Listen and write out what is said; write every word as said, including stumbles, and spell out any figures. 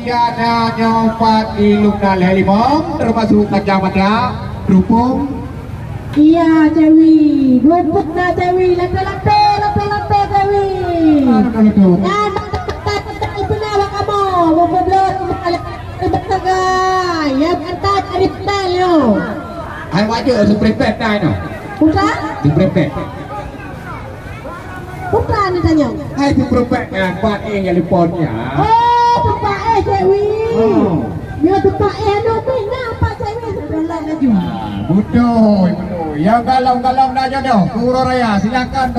Ya, na nyoe pat di lubna lhèe limong, termasuk kacamata, kerupung. Iya, Cewi. Dua put na, Cewi. Lapeh, lapeh, lapeh, lapeh, Cewi. Ah, betul, betul. Dan, dan, dan, dan, dan, ipina bak kamoe. Bubur belum, ribet sagai. Ya, mantap, ribet sagai, yo. Hai, wajib, suprepet dah, no. Putra? Suprepet. Putra ni tanya. Hai, suprepet, ya, empat, eh, yang lipon, ya. Oh, tempat, eh, Cewi. Oh. Dia tempat, eh, anu, pih na, Pak Cewi, sebelah laju. Ah, betul, betul. Yang galong-galong dah jodoh, ke Uroe Raya, silakan.